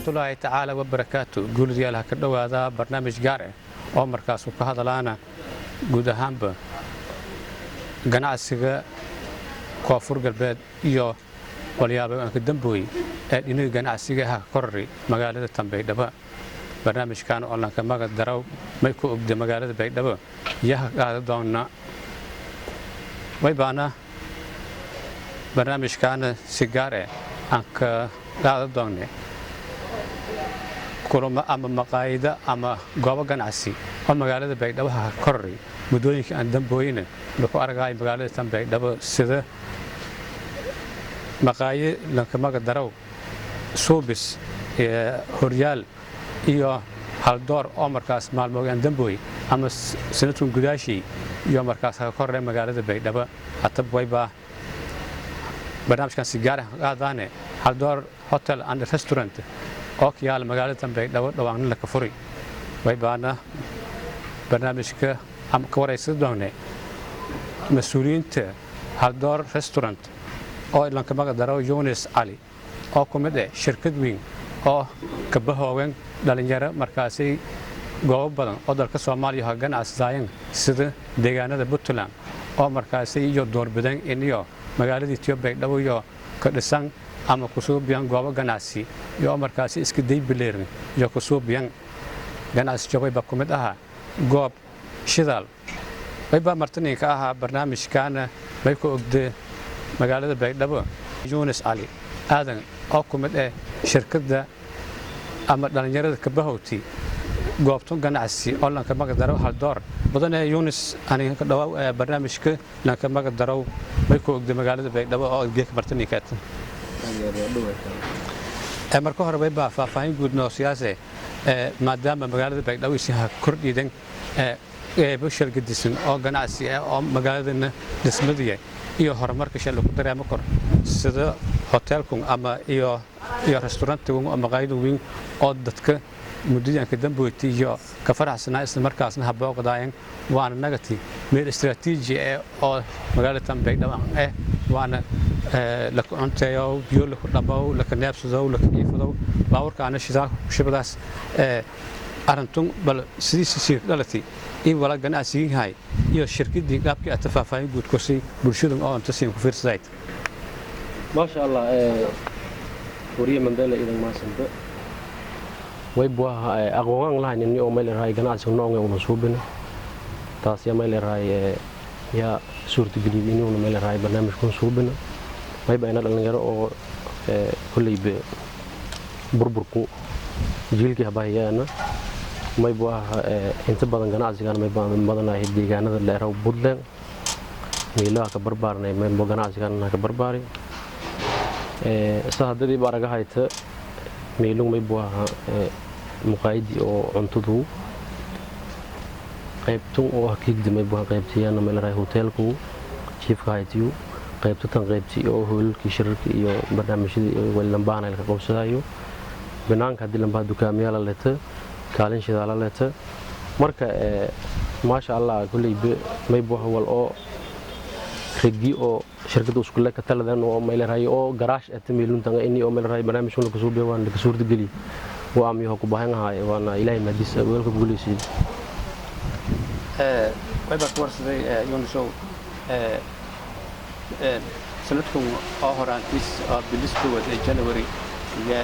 Waraxmatullaahi tacaala wabarakaatu. Guuludyaal, ha ka dhowaada barnaamij gaar ah oo markaas uu ka hadalaana guud ahaanba ganacsiga Koonfur Galbeed iyo walyaaba aan ka dambooy ee dhinaga ganacsiga ha korori magaalada tan Baydhabo. Barnaamijkan oo lanka maga daraw "May ku ogda magaalada Baydhabo" iyo ha qaada doona. Way baana barnaamijkaana si gaar ah aan ka qaada doonay kulamo ama maqaayado ama goobo ganacsi oo magaalada Baydhabo ha korori muddooyinka aan dambooyina laku argaayo magaalada tan Baydhabo, sida maqaayo lankamaga daraw Suubis, Horyaal iyo Haldoor oo markaas maalmoogaan dambooy ama sanadkan gudaashii iyo markaas ha korre magaalada Baydhabo. Hatab waybaa barnaamijkan si gaar ah qaadaane Haldoor Hotel and Restaurant oo ka yaala magaalada tan Baydhabo, dhawaanna laka furi. Waybaana barnaamijka ama ka waraysan doone mas-uuliyiinta Haldoor Restaurant oo lankamaga daro Yunis Cali, oo ku mid ah shirkad weyn oo kabahoogan dhalinyaro markaasi goobo badan oo dalka Soomaaliya ha ganacsadaayan, sida deegaanada Puntland, oo markaasi iyo doorbideen iniyo magaalada Ethiopia Baydhabo iyo ka dhisan ama kusuubiyan goobo ganacsi iyo markaasi iska daybileerin iyo kusuubiyan ganacsi jobay ba ku mid ahaa goob shidaal. Waybaa martininka ahaa barnaamijkaana "May ku ogde magaalada Baydhabo" Yunis Cali Aadan, oo ku mid ah shirkadda ama dhallinyarada kabahowti goobtun ganacsi oo lanka maga daraw Haldoor. Mudane Yunis, aniga ka dhawaa barnaamijka lanka maga daraw "May ku ogde magaalada Baydhabo" oo geeka martininkaata. Marka hore waybaa faahfaahin guud noo siyaase, maadaama magaalada Baydhabo isin ha kordhiidan qeybo shalgadisan oo ganacsi ah oo magaaladana dhismadiya iyo horumarka shal lagu dareemo kor, sida hoteelkun ama iyo restaurantigun oo maqaayada weyn oo dadka muddadianka damboyti iyo ka faraxsanaa isla markaasna ha booqdaayeen, waana nagati meel istiraatiiji ah oo magaalada tan Baydhabo ah, waana laka cunteeyo, biyo laku dhamow, laka neebsadow, laka iifadow, baabuurkaana shidaalka kushibadaas. Arintun bal sidiisi sii dhalati in wala ganacsiginhay iyo shirkadii qaabkii aad faahfaahin guud kusii bulshadu oo inta siin ku fiirsadayd. Maasha Allah, wariye Mandela, idan maasanta. Waybuaha aqoon lahayn ini oo meel raay ganacsiga noonga una suubina, taas yaa meel raay yaa suurtageliyay inuuna meel raay barnaamijkun suubina. Mayba ina dhalinyaro oo kolleyba burburku jiilkii habahiyaana. Maybu aha inta badan ganacsigan mayba badanahay deegaanada dheeraw Puntland meelaha ka barbaarnay, maybo ganacsigan ka barbaari. Sa haddadiiba aragahayta meelung maybu aha muqaayadii oo cuntadu qaybtun oo ah kiigdi, maybu aha qaybtiyana meel raay hoteelku jiifka haytiyu, qaybta tan qaybti oo hoolalkii shirarka iyo barnaamijyadii iyo lambaana la qabsadayo. Banaanka haddii lambaha dukaamiyaala leta, kaalin shidaala leta. Marka maasha Allah, kulleyba maybu aha wal oo regi oo shirkadda iskule ka taladan oo meelerahay oo garaash ata meeluntan ini oo meelerahay barnaamijkan la kasoo biyo waan la suurtageli waa amiyo ku baahan ahay, waana Ilaahay mahadiis weelka guuleysiin. Wayba ku warsaday Yunisow, sanadkan oo horaantiis oo bilis koowaad ee January iyo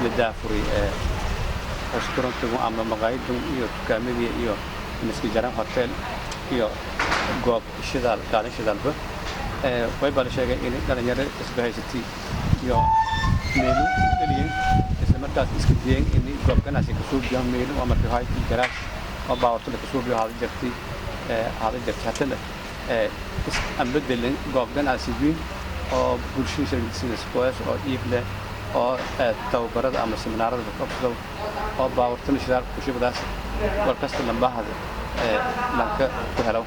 la daafuray restaurantigu ama maqaayadun iyo dukaamadii iyo miski jaran hotel iyo goob shidaal, kaalin shidaalba. Way baa la sheegay in dhalinyaro isbahaysatay iyo meelu dhaliyeen, isla markaas iska dayeen in goob ganacsi kasoo biyaan meelu oo markii haytii garaash oo baawarta la kasoo biyo haada jirtay, haddana aan bedelin goob ganacsi weyn oo bulshada shargisiisa squares oo iib leh oo tababarada ama seminaarada ka qabsado oo baawartana shidaalka kushubadaas warkasta lambahada lanka ku helo.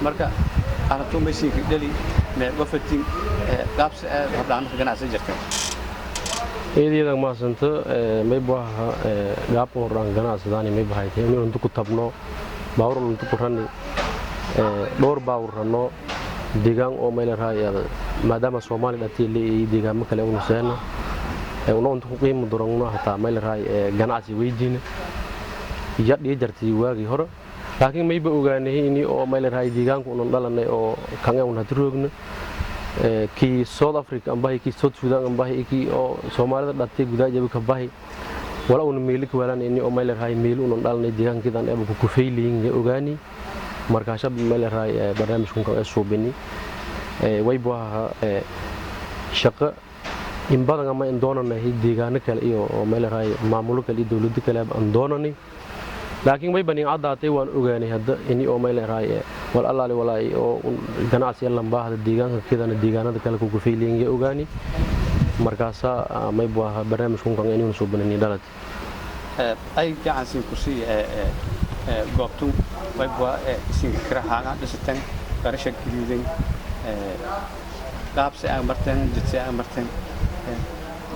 Marka arrintuu maysiinka dhali mee wafatin qaabsi aad hordhaanka ganacsi jirta? Eedayadan maasanta. Maybu aha gaabka hordhaan ganacsadaani mayba haytay inuu intu ku tabno baawur intu ku rani dhowr baawur ranno deegaan oo meel raay, maadaama Soomaali dhatii leeyahay deegaamo kale uu seena. Una inta ku qiimo durangno hataa may leerahay ganacsi weydiina iyo dhii jartay waagii hore, laakiin mayba ogaanay ini oo may leerahay deegaanka unan dhalanay oo kanga un hada roogna, kii South Africa ambahi, kii South Sudan ambahi, kii oo Soomaalida dhatay gudaha ka bahi, wala una meeli ka walan ini oo may leerahay meel unan dhalanay deegaankiidan eeba ku kufayliin ya ogaani. Markaasha may leerahay barnaamijkan ka suubini waybu ahaa shaqo in badan ama in doonanay deegaano kale iyo oo may leerahay maamulo kale iyo dowlado kale aan doonanay, laakiin way banin caddaatay, waan ogaanay hadda ini oo may leerahay wal allaali walaay oo ganacsi lambaahda deegaanka kidana deegaanada kale ku kufayliin ya ogaani. Markaasa may buu ahaa barnaamijkan kan inuu soo banani dhalat. Ay gacansiin ku sii goobtu way bua isin kirahaanga dhisatan qarasha geliiden, qaabse aan marteen, jidse aan marteen,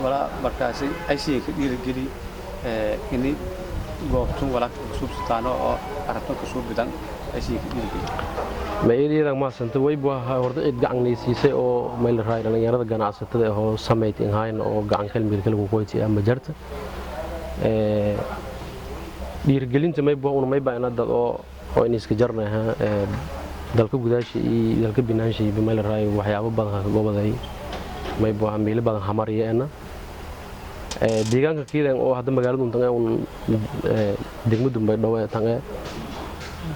walaa markaasi ay siinka dhiirigeli ini goobtun walaa suubsataano oo arabtan ka suubidan ay siinka dhiirigeli? Ma eedayadan maasanta, way buu ahaa horta cid gacan siisay oo may leerahay dhalinyarada ganacsatada ahoo samayd in hayn oo gacan kalmeel kale ku qoyti ama jarta. Dhiirigelinta may buu una may baa ina dad oo in iska jarnaha dalka gudaasha iyo dalka binaansha iyo may leerahay waxyaabo badan ka gobaday, may buu ahaa meelo badan hamariyeena deegaanka kiidan oo hadda magaaladu tan un degmadu Baydhabo tan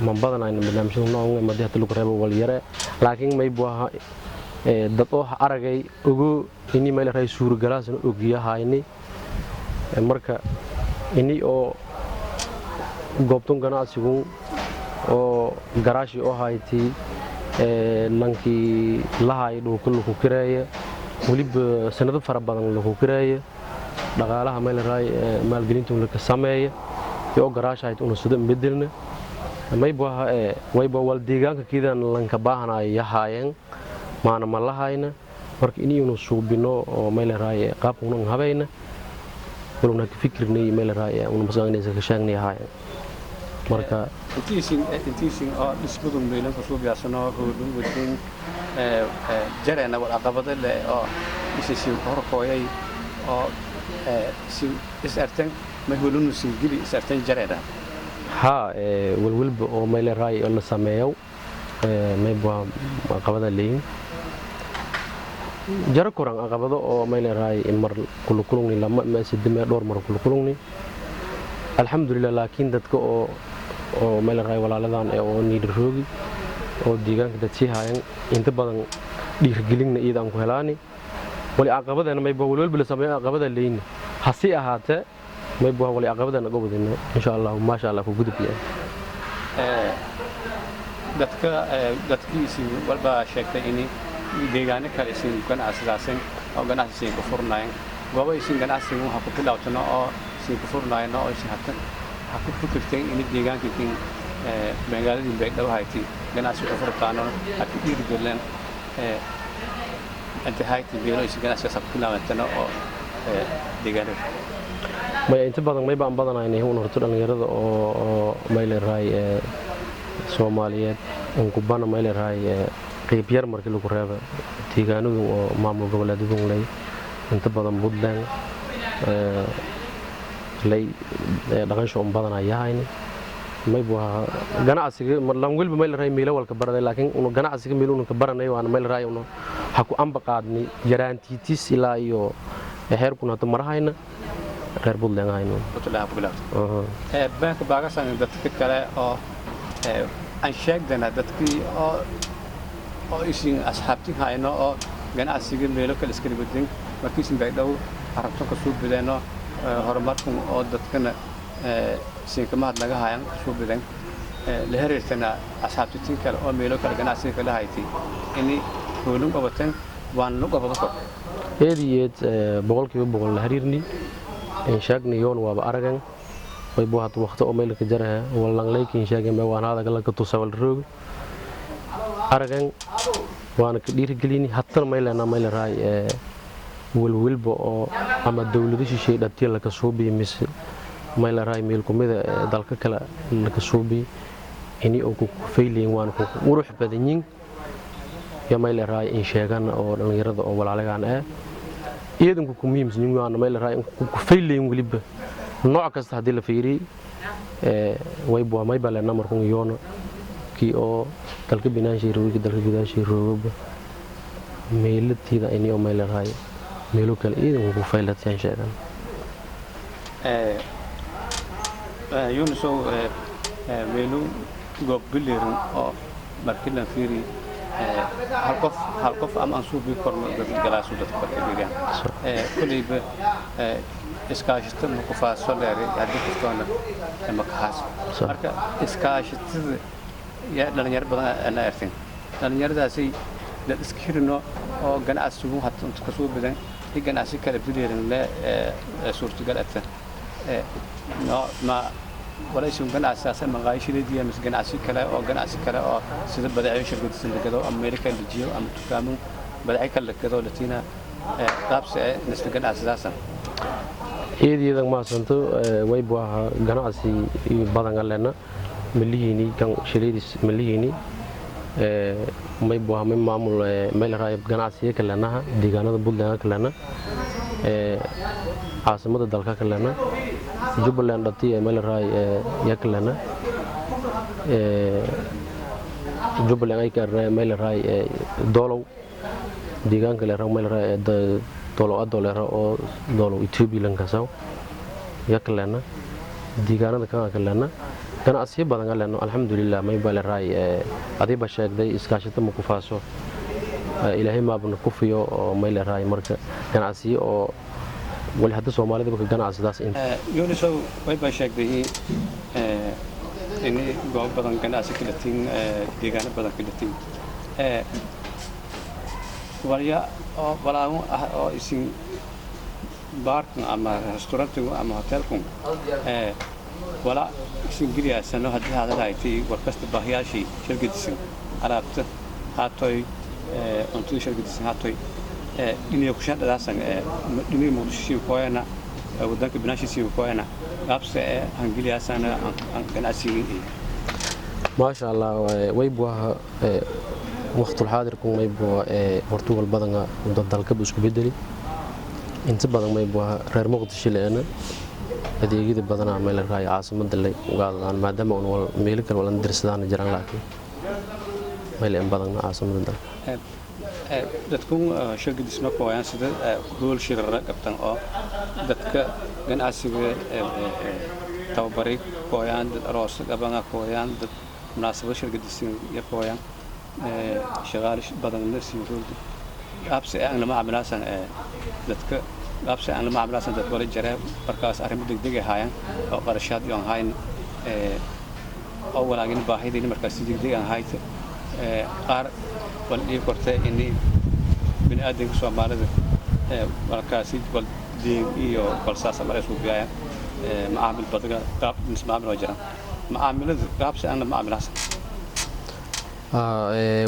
man badanayna barnaamijyada noocaan madii hadda lagu reebo wal yare, laakiin may buu ahaa dad oo aragay ogo ini may leerahay suuragalaasna ogiyahayni. Marka ini oo goobtun ganacsigu oo garaashi oo hayti lankii lahay dhulka lagu kireeya, weliba sanado fara badan lagu kireeya, dhaqaalaha may leerahay maalgelinta laka sameeya iyo garaash hayt una sida bedelna, may buu ahaa wayba wal deegaanka kiidan lanka baahanayo yahaayeen maana ma lahayna. Marka inaynu suubino oo may leerahay qaabka unan habayna waluna ka fikirnay may leerahay una maskaxnaysa ka sheegnay yahaayeen marka. Intiisin oo dhismadun meelan ka suubiyaasano hoolun wadin jareena wal caqabado leh oo isisiin horkooyay oo si is artan ma hoolun sin gili is artan jareena? Haa, walwalba oo may leerahay oo la sameeyo may buu caqabada leeyin jaro koran, caqabado oo may leerahay mar kulukulungni lama ma sidime dhowr mar kulukulungni, alxamdulilah. Laakiin dadka oo may leerahay walaaladan ee oo niidroogi oo deegaanka dad sii hayan inta badan dhiirigelinna iyada aan ku helaani wali caqabadana may buu walwalba la sameeyo caqabada leeyin, hasi ahaatee may buu wali caqabadana gobodina insha Allah, maasha Allah, ku gudubnay. Dadka dadkiisii walba sheegtay in deegaano kale isin ganacsidaasin oo ganacsi siin ku furnaayeen, goobo isin ganacsiga waxa ku bilowtano oo siin ku furnaayeen oo isin hatan ha ku fikirteen in deegaankiin magaaladii Baydhabo hayti ganacsi ku furtaano ha ku dhiirigelin inta hayti beelo isin ganacsigaas ha ku bilaabatano oo deegaanada? Maya, inta badan mayba aan badanaynay un horta dhalinyarada oo may leerahay Soomaaliyeed unkubana may leerahay qeyb yar markii lagu reeba deegaanadu oo maamul goboleedyadu lay inta badan Puntland lay dhaqansho un badan ayahayni. May buu ahaa ganacsiga lan welba may leerahay meelo walka baraday, laakiin unu ganacsiga meel unu ka baranay waana may leerahay unu ha ku amba qaadnay yaraantiitis ilaa iyo heerkun hadda marahayna reer Puntland hayno. Puntland ku bilowtay baanka baagasan dadka kale oo aan sheegdana dadkii oo isin asxaabti hayno oo ganacsiga meelo kale iska wadin markii isin Baydhabo arabto ka soo bideeno horumarkan oo dadkana siinkamaad naga hayan ka soo bideen la xiriirtana asxaabtitin kale oo meelo kale ganacsiga kala haytay ini hoolun qabateen waan lu qabado kor? Eed iyo eed, 100% la xiriirni inshaagni yoon waaba aragan way buu hada waqti oo meelka jaraha wallangleykin sheegay ma waan hada ka tusa wal roog aragan waana ka dhiirigelini. Hatana maylena mayleray welwelba oo ama dowlado shisheeye dhabtiya laka suubiyo mise mayleray meel kumida dalka kale laka suubiyo ini oo ku kufaylayin waana ku qurux badanyiin ya mayleray in sheegan oo dhalinyarada oo walaalagaan ah. Iyadanku ku muhiimsan waana meel raay ku faylayn waliba nooc kasta haddii la fiiriy wayba may baa lena markun yoona kii oo dalka binaanshay roogay, dalka gudaashay roogaba meelatiida ini oo meel raay meelo kale iyadanku ku faylatiyaan sheegan. Yunusow, meelo goob bileerin oo markii la fiiri hal qof ama aan suubi korno dad galaasu dadka marka fiiriyaan kulleyba iskaashato ma ku faaso dheeri haddii kastoona ma kahaas. Marka iskaashatada yaa dhalinyaro badan ana artin dhalinyaradaasi dad iska hirino oo ganacsigu hata inta kasoo badan i ganacsi kale bileerin le suurtagal ata no ma walaysin ganacsigaas maqaayishileediya mise ganacsi kale oo sida badeeco shirkadisan la gado ama meelo kale la jiyo ama dukaamo badeeco kale la gado latiina qaabsi ee nisla ganacsidaasan? Iyadiidan maasanto waybu ahaa ganacsi badan alena malihiini kan shileedis malihiini maybu ahaa may maamul meel raay ganacsiga kalenaha deegaanada Puntland kalena, caasimada dalka kalena, Jubbaland dhati meel raay ya kalena, Jubbaland ay ka meel raay Doolow deegaanka le raw meel raay Doolow adoolera oo Doolow Ethiopia lankasaw ya kalena, deegaanada kan kalena ganacsiyo badan aleno, alxamdulilah. May baa le raay adiiba sheegday iskaashato ma ku faaso, Ilaahay maabna ku fiyo oo may le raay. Marka ganacsiyo oo wali hadda Soomaalida ka ganacsadaas. Yunisow, way baa sheegday in goobo badan ganacsi kala tiin, deegaano badan kala tiin, walya oo walaagun ah oo isin baarkan ama restaurantigu ama hotelku wala isin geliyaasano haddii hadalahaytay warkasta baahiyaashii shargadisan alaabta haatoy, cuntada shargadisan haatoy, dhiniga kushan dhadaasan dhiniga Muqdisho kooyana, wadanka binaashiisii kooyana, qaabse ee hangeliyaasana ganacsigii? Maasha Allah, waybuaha waqtul xaadirku maybuha horta wal badana dalkaba isku bedeli. Inta badan maybuaha reer Muqdisho leena adeegyada badanaa meel raay caasimada lay ugaadaan maadaama un wal meelo kale walan dirsadaan jiraan, laakiin meel in badanna caasimada dalka. Dadku shirkadisma kooyaan sida hool shirara qabtan oo dadka ganacsiga tababaray kooyaan, dad aroos qabana kooyaan, dad munaasabad shirkadisin ya kooyaan, shaqaale badanna siin roogda qaabsi aan lama camalaasan dadka qaabsi aan lama camalaasan dad wala jare markaas arrimo degdeg ay haayaan oo qarashaad iyo aan hayn oo walaagin baahidii markaas si degdeg aan hayta qaar wal dhiib kortay ini bini aadamka Soomaalida markaasi wal deen iyo balsaas mar isku biyayaan macaamil badga qaab mis macaamil oo jiraan macaamilada qaabsi aan lama camalaasan?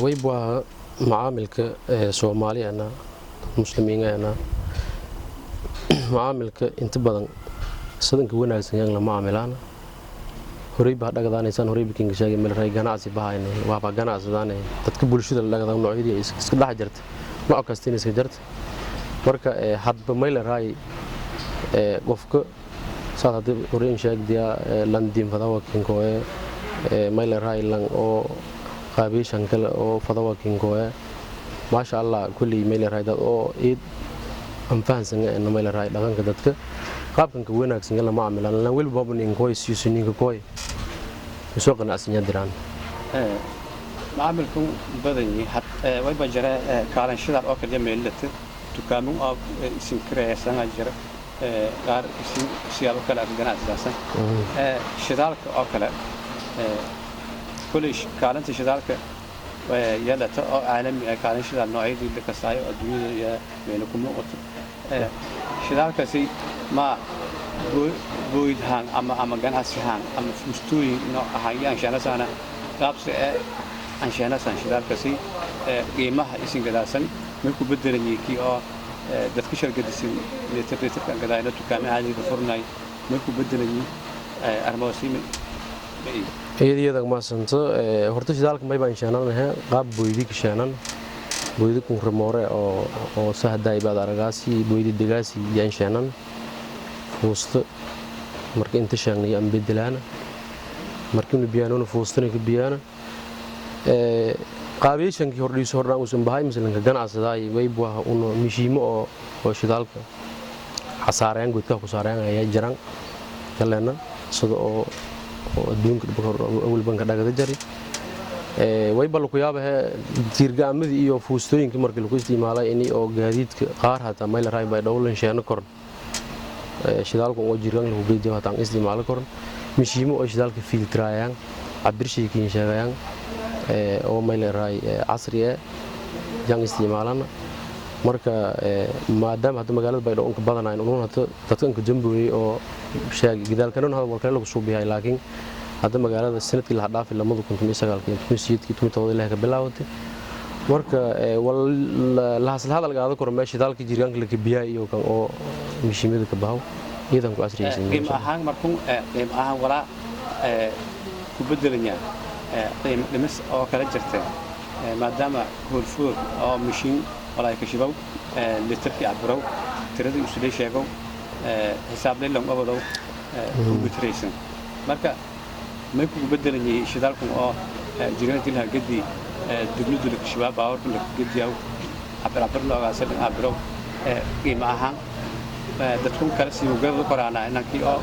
Waybuaha macaamilka Soomaaliyana muslimiinana macaamilka inta badan sadanka wanaagsan yang lama macaamilaana horey baa dhagadaanaysaan horey bikinka sheegay meel ray ganacsi bahayna waaba ganacsadaan dadka bulshada la dhagadan noocyadii iska dhex jirta nooc kasta in iska jirta. Marka hadba mayl raay qofka saad haddii horey in sheegdiya landiin fadawa kinkooye mayl raay lan oo qaabiishan kale oo fadawa kinkooye, maasha Allah, kulley mayl raay dad oo iid aan fahansan mayl raay dhaqanka dadka qaabkanka wanaagsan lama macaamilaan lan weliba ninkooy siiso ninka kooy soo qanacsan diraan. Macaamilku badan yihi wayba jira kaalin shidaal oo kaliya meelata dukaamo oo isin kireysana jira qaar isin siyaabo kale aad ganacsidaasan shidaalka oo kale kuley kaalinta shidaalka yeelata oo caalami ah, kaalin shidaal noocyadii la kasaayo adduunyada iyo meelo ku muuqato shidaalkaasi ma booydhaan ama ganacsihaan ama fuustooyin nooc ahaan iyo ansheenasaana qaabsi ee ansheenasan shidaalkaasi qiimaha isin gadaasan may ku bedelan kii oo dadka shargadisin litir litirka gadaayna dukaamo caadiga furnay may ku bedelan arrimahaasi? Iyada maasanta horta shidaalka may baan sheenanahay qaab booydi ka sheenan Boydi kun remoore oo sahday baad aragaasi boydi degaasi yaan sheenan fuusta marka inta sheegnay aan bedelaana markiinu biyaanona fuustana ka biyaana. Qaabeyshankii hordhiiso hordhaan uusan bahay masalanka ganacsadaay waybuah uno mishiimo oo shidaalka xasaarayaan godkaha ku saarayaan ayaa jiraan kaleena sida oo adduunka awalbanka dhagada jari. Wayba laku yaabahe tiirga'amadii iyo fuustooyinkii markii lagu isticmaalay ini oo gaadiidka qaar hataa mayla raay bay dhowlan sheeno koran shidaalka oo jirgaan lagu geediyo hataa aan isticmaalo koran mishiimo oo shidaalka filtraayaan cabirshaykiin sheegayaan oo mayla raay casri yaan isticmaalana. Marka maadaama hadda magaalada Baydhabo inka badanayn unun hadda dadka inka jamboyey oo sheegay gidaalkanan hadal walkale lagu suubiyahay, laakiin hadda magaalada sanadkii la dhaafay 2019 18 17 ilaah ka bilaawatay. Marka la hasla hadal qaado karo meesha shidaalka jirgaanka la kabiyaa iyo kan oo mishiimada ka bahaw iidan ku casriyeysan. Qiimo ahaan markun, qiimo ahaan walaa ku bedelanya qiimo dhimis oo kala jirta, maadaama hoolfudud oo mishiin walaa ka shibow litirkii cabirow tiradii usulay sheegow xisaab leylon obodow computeraysan, marka may kugu bedelanyay shidaalkan oo jirgaanka laha gedi dugnidu la kashibaa baawarka la gediyaw cabir cabir loogaasa cabirow qiimo ahaan dadkun kale siiwagada koraana inankii oo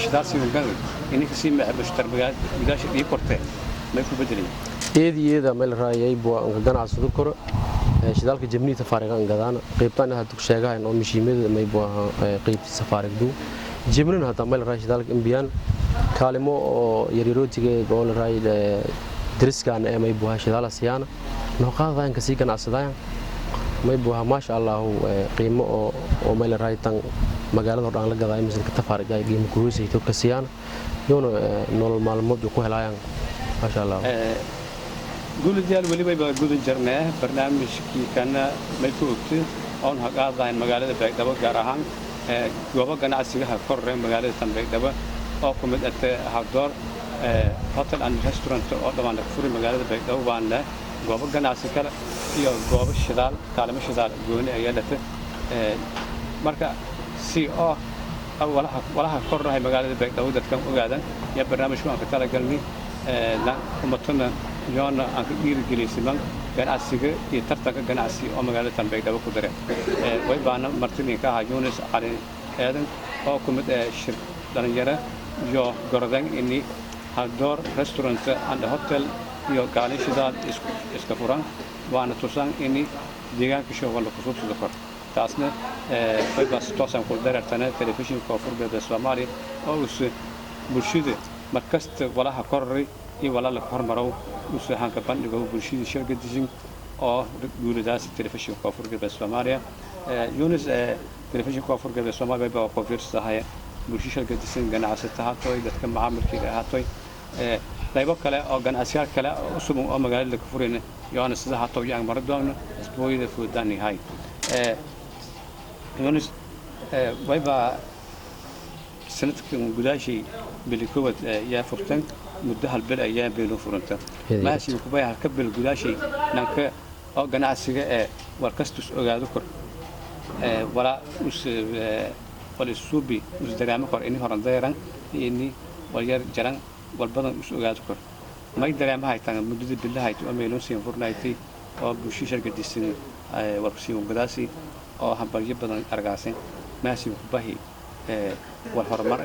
shidaal siiwagada ininka sii mushtar gudaasha dhii kortee may ku bedelayay? Eedi eeda meel raayay buu anka ganacsado koro shidaalka jabniita faariqan gadaana qaybtaan hadda ku sheegahayn oo mishiimada may buu qaybta safaariqdu jabnin hataa meel raay shidaalka imbiyaan kaalimo oo yaryarootiga oo la raay dariskaana ee may buu shidaala siyaana noo qaadayaan kasii ganacsadayaan may buu maasha Allah qiimo oo meel raay tan magaalada hordhaan la gadaay misalka tafaariq ay qiimo ku hoosayto ka siiyaan yoona nolol maalmood ku helayaan maasha Allah. Guuladayaal, weli wayba guda jirnee barnaamijkii kana may ku ogtay oon haqaadayn magaalada Baydhabo, gaar ahaan goobo ganacsigaha korre magaalada tan Baydhabo oo ku mid ate Haldoor Hotel and Restaurant oo dhammaan laga furay magaalada Baydhabo, waan leh goobo ganacsi kale iyo goobo shidaal, kaalimo shidaal gooni ayaa lata. Marka si oo walaha korrahay magaalada Baydhabo dadkan ogaadan yaa barnaamijku aan ka talagalnay umatana yoona aan ka dhiirigeliysiman ganacsiga iyo tartanka ganacsi oo magaalada tan Baydhabo ku dare. Way baana martidinka ahaa Yunis Cali Aadan oo ku mid shir dhalinyaro iyo gorodan ini Haldoor Restaurant and Hotel iyo kaalin shidaal iska furan waana tusaan ini deegaanka shooga la kusuubsado kor. Taasna waybaas toosan ku dareertana telefishinka Koonfur Galbeed Soomaaliya oo use bulshada markasta walaha korori iyo walaa la hormarow use hanka bandhigo bulshada shargadisin oo guuladaas telefishinka Koonfur Galbeed Soomaaliya. Yunis, telefishinka Koonfur Galbeed Soomaaliya baa ku fiirsadahay bulsho shargadisan, ganacsata haatoy, dadka macaamilkiga ahaatoy, qaybo kale oo ganacsiyaal kale oo cusub oo magaalada ka furayna yoona sida haatow yaan mara doono isbooyada fuudaan yahay. Yunis, wayba sanadkan gudaashii bili koowaad yaa furtan, muddo hal bil ayaa beenu furanta maasi kubay halka bil gudaashii nanka oo ganacsiga ee war kastus ogaado kor walaa us wal isubi us dareemo kor ini horan dayaran ini wal yar jaran wal badan us ogaado kor may dareemahay tan muddada bilahayd oo meelon siin furnaaytay oo bulsho shargadisin war siin gadaasi oo hambalyo badan argaasin maasi kubahi war horumar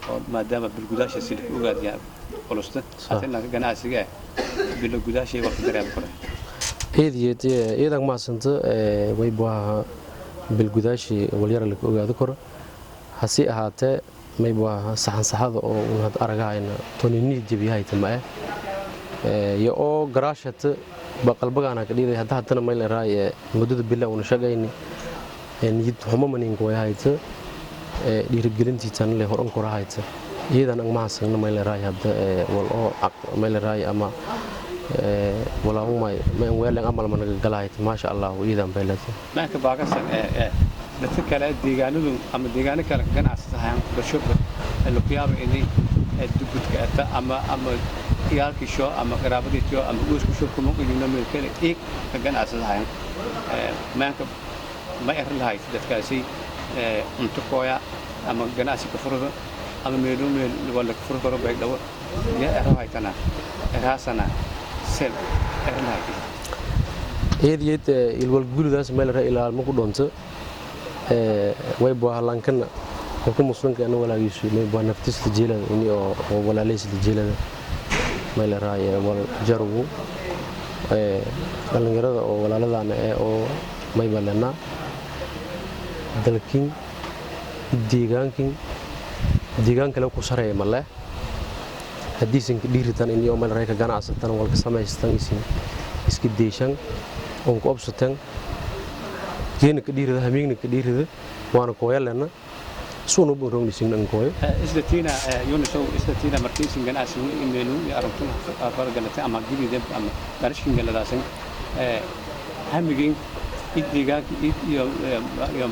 oo maadaama bilgudaasha si la ogaadiyaa culusta haddana ganacsiga bilo gudaashay wax dareemo kor? Eed eedan maasanta way buu bilgudaashi walyar la ogaado karo, hase ahaatee may buu saxan saxada oo un had aragahayna toninii jabiyahayta ma iyo oo garaashata baqalbagaana ka dhiiday hadda haddana may la raay muddada bila una shaqayni niyad xumo maninka way hayta dhiirigelintii tan le horan korahayta iyadan ang mahadsanna may la raay hadda wal oo may la raay ama walaa umay ma weelan amal managa galahayta maasha Allah iyadan bay leedahay. Maanka baagasan dadka kale deegaanadu ama deegaano kale ganacsatahaan bulshada lagu yaabo inay dugudka ata ama Iyaalkiisho ama qaraabadiisho ama qoyskusho kuma qiyino meel kale iig ka ganacsadahayan. Maanka ma eri lahayd dadkaasi cunto kooya ama ganacsi ka furada ama meelo meel wala ka furi karo Baydhabo ya ero haytana eraasana sel eri lahayd? Eed yeed ilwalgulidaas meel ra ilaalmo ku dhonto way buahalankana qofka muslimka ana walaagiisu may bua naftiisa jeelada ini oo walaalaysa jeelada meel raay wal jarwu. Dhalinyarada oo walaaladana ee oo may balena dalkin deegaankin deegaan kale ku sareeya male haddiisan ka dhiiritan ini oo meel raay ka ganacsatan walka samaystan isin iska deeshan oon ku obsatan geena ka dhiirida hamiigna ka dhiirida waana kooyalena suuna buu rognaysin an kooyo. Islatiina Yunusow, islatiina markiisin ganacsigu imeelu iyo aragtuna fargalatay ama gibide ama garashkin galadaasan hamigin id deegaanka id iyo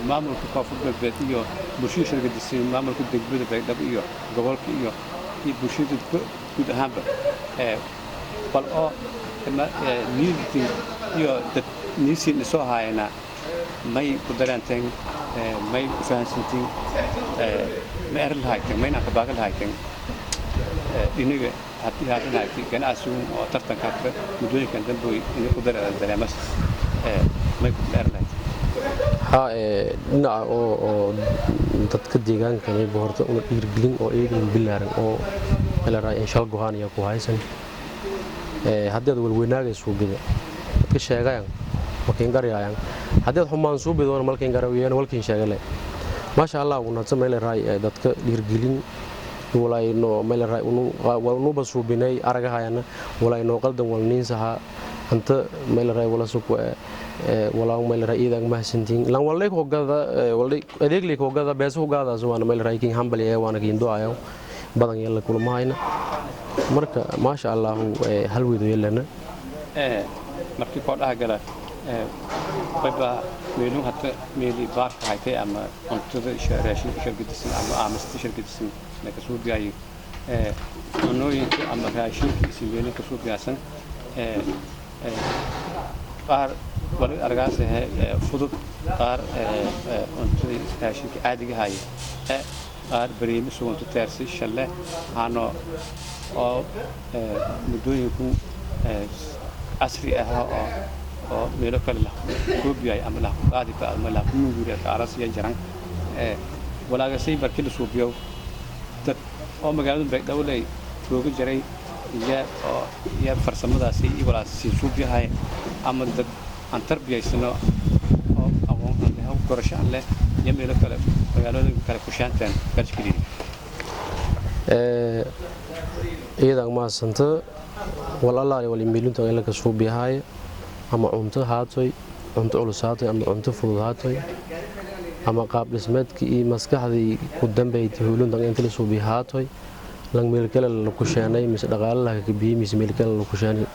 maamulka Koonfur Galbeed iyo bulshada shargadisay maamulka degmada Baydhabo iyo gobolka iyo bulshada guud ahaanba bal oo niyadin iyo dad niisiin isoo haayana may ku dareenteen, may ku fahansantiin, ma eri lahayteen, mayna ka baaqi lahayteen dhinaga haddii haadan haytay ganacsigu oo tartanka hadda muddooyinkan dambe inay ku dareemas may ku eri lahayteen? Ha, dhinaca oo dadka deegaanka mayba horta una dhiirgelin oo iyagan bilaaran oo meelaraay inshal gohaan iyo ku haysan. Haddii aad walweynaagay suubida dadka sheegayan makiin garyayan, haddii aad xumaan suubidoona malkiin garawiyeen walkiin sheegale. Maasha Allah, unadsa meelaraay dadka dhiirgelin walayno meelaraay wanuba suubinay aragahayana walayno qaldan walniinsaha anta meelaraay walasuku walaa meelaraay iidan mahsantiin lan walay hogada walay adeeglay hogada beeso hogadaas waana meelaraay kin hambali ee waana kin duayo badan yalla kulmahayna. Marka maasha Allah hal weedo yeelana. Markii koo dhaha gala bayba meelu hata meeli baarka haytay ama cuntada raashinka shargadisan ama aamasta shargadisan laga soo biyayo cunooyinka ama raashinka isin meelin kasoo biyaasan qaar wali argaas fudud, qaar cuntadii raashinka caadiga haya, qaar bareemi sugunto teersi shalle hano oo muddooyinku casri ah oo meelo kale la koobiyay ama la qaadi ama la muguriya aras ya jaran walaagasay barkii la suubiyo dad oo magaalada Baydhabo lay jooga jiray iyo oo iyo farsamadaasi iyo walaas suubiyahay ama dad aan tarbiyaysano oo aqoon aan leh korasho aan leh iyo meelo kale magaalooyinka kale ku shaanteen garashkeliya? Iyadan mahadsanta wal allaale wal meelinta in laga suubiyahay ama cunto haatoy, cunto culus haatoy ama cunto fudud haatoy ama qaab dhismeedkii iyo maskaxdii ku dambeeytay howluntan inta la suubiya haatoy lang meel kale la kusheenay mise dhaqaale la kabiyey mise meel kale la kusheenay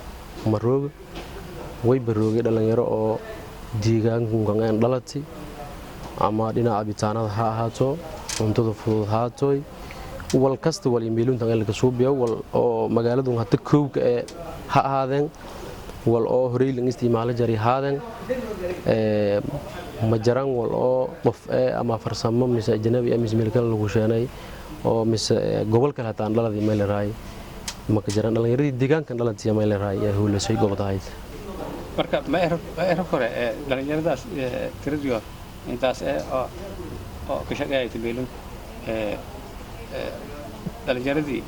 ma rooga way baroogay dhalinyaro oo deegaankan dhalati ama dhinaca cabitaanada ha ahaato, cuntada fudud haatoy, wal kasta wal meeluntan in laga suubiyo wal oo magaaladu hata koobka ee ha ahaadeen wal oo horey lan isticmaalo jaray haadeen ma jaraan wal oo qof ama farsamo mise ajnabi mise meel kale lagu sheenay oo mise gobol kale hataan dhaladii meel raay ma ka jaraan dhalinyaradii deegaankan dhalatay meel raay ee howlasay gobdahayd. Marka ma ero kore dhalinyaradaas tiradiyo intaas ee oo ka shaqeeyay meelun dhalinyaradii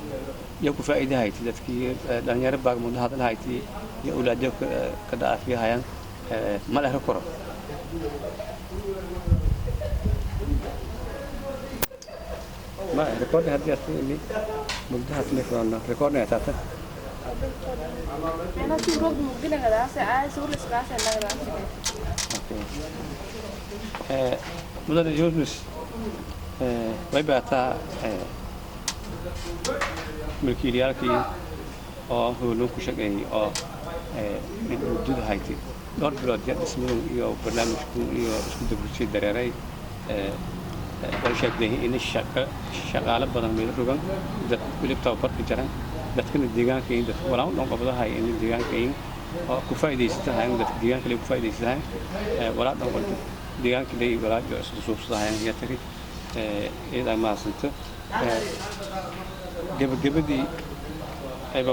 iyo ku faa'iidahayti dadkii dhalinyaro baag muddo hadalhayti iyo awlaadyo ka dhaafiyahayaan ma la ero koro ma recording haddii aad ini mugdaha telefoon recording taata. Mudane Yunus, way baataa milkiilayaalkii oo howluun ku shaqeeyey oo muddada haytay dhowr bilood ya dhismadan iyo barnaamijku iyo isku dabrusii dareeray wal sheegtay in shaqaale badan meel rogan dad weli tababarka jaran Dadkana deegaanka in dadka walaan dhan qabadahay in deegaanka in oo ku faa'iidaysatahay, dadka deegaanka lay ku faa'iidaysatahay, walaa dhan qolta deegaanka lay walaa jo isla suubsadahay ya tiri. Iyada mahadsanta. Gabagabadii ayba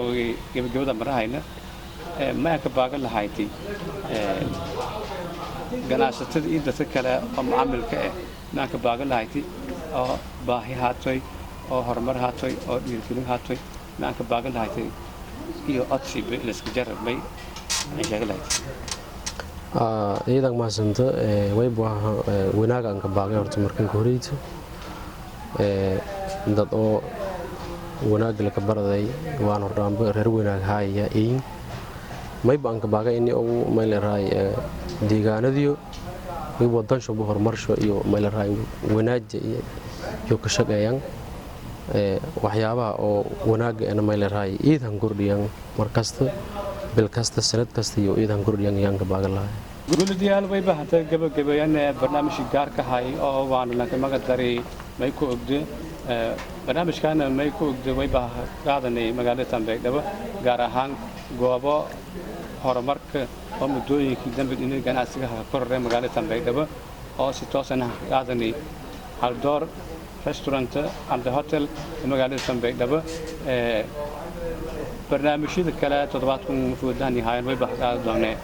gabagabada marahayna, ma ka baagan lahayti ganacsatada iyo dadka kale oo macaamilka ah? Maan ka baagan lahayti oo baahi haatoy, oo horumar haatoy, oo dhiirigelin haatoy, maan ka baagan lahayti iyo codsi layska jarabmay aan sheegi lahayti? Iyadan mahadsanta. Wayb wanaaga aan ka baaqay horta markan ka horeyta, dad oo wanaagga laka baraday waan hordhaanba reer wanaag haaya iin. Mayba aan ka baaqay ini ugu mayleerahay deegaanadiyo iyo wadanshoba horumarsho iyo mayleerahay wanaaja iyo ka shaqeeyaan waxyaabaha oo wanaagga ena mayleerahay iidan kordhiyaan mar kasta, bil kasta, sanad kasta iyo iidan kordhiyaan ayaan ka baagan lahay. Guladiyaal, way bahanta gabagabeeyaan barnaamijka gaarka hay oo waana lanka magadaray May Ku Ogde. Barnaamijkaana May Ku Ogde way baa qaadanay magaalada Tanbeegdhabo, gaar ahaan goobo horumarka oo muddooyinkii dambe dhinaca ganacsiga ha kororey magaalada Tanbeegdhabo, oo si toosana qaadanay Haldoor Restaurant and Hotel ee magaalada Tanbeegdhabo. Barnaamijyada kale toddobaadkan fuudahan yahaayeen way baa qaadan doonee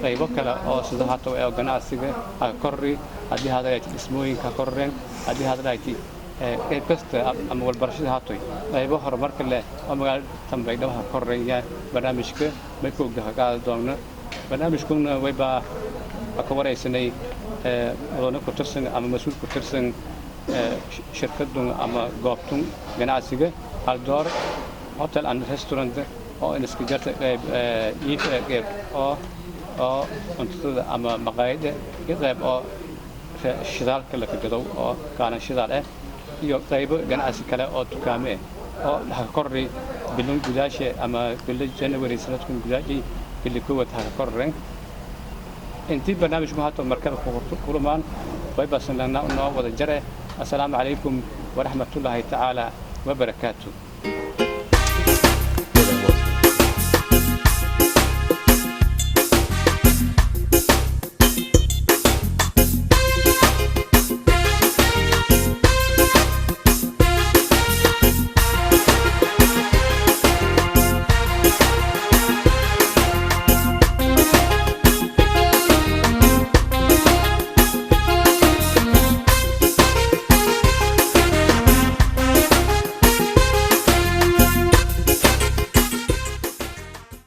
qaybo kale oo sida hata ee ganacsiga ha korri, haddii hada ay dhismooyinka ha korreen, haddii hada ay qayb kasta ama walbarashada haatoy, qaybo horumarka leh oo magaalada Tanbeegdhabo ha korreeyaan. Barnaamijka May Ku Ogda ha qaadi doona. Barnaamijkuna waybaa ka waraysanay mudane ku tirsan ama mas-uul ku tirsan shirkadun ama goobtun ganacsiga Haldoor Hotel and Restaurant, oo iska jarta qayb iif, qayb oo cuntada ama maqaayada, iyo qayb oo shidaalka la gadow oo kaalan shidaal ah, iyo qaybo ganacsi kale oo dukaame ah oo ha korri bilon gudaashe ama bilo January sanadkan gudaashii bili koowaad ha korreen. Intii barnaamijku hato markada ku kulmaan, way basan noo wada jare. Assalaamu calaykum waraxmatullaahi tacaala wabarakaatu.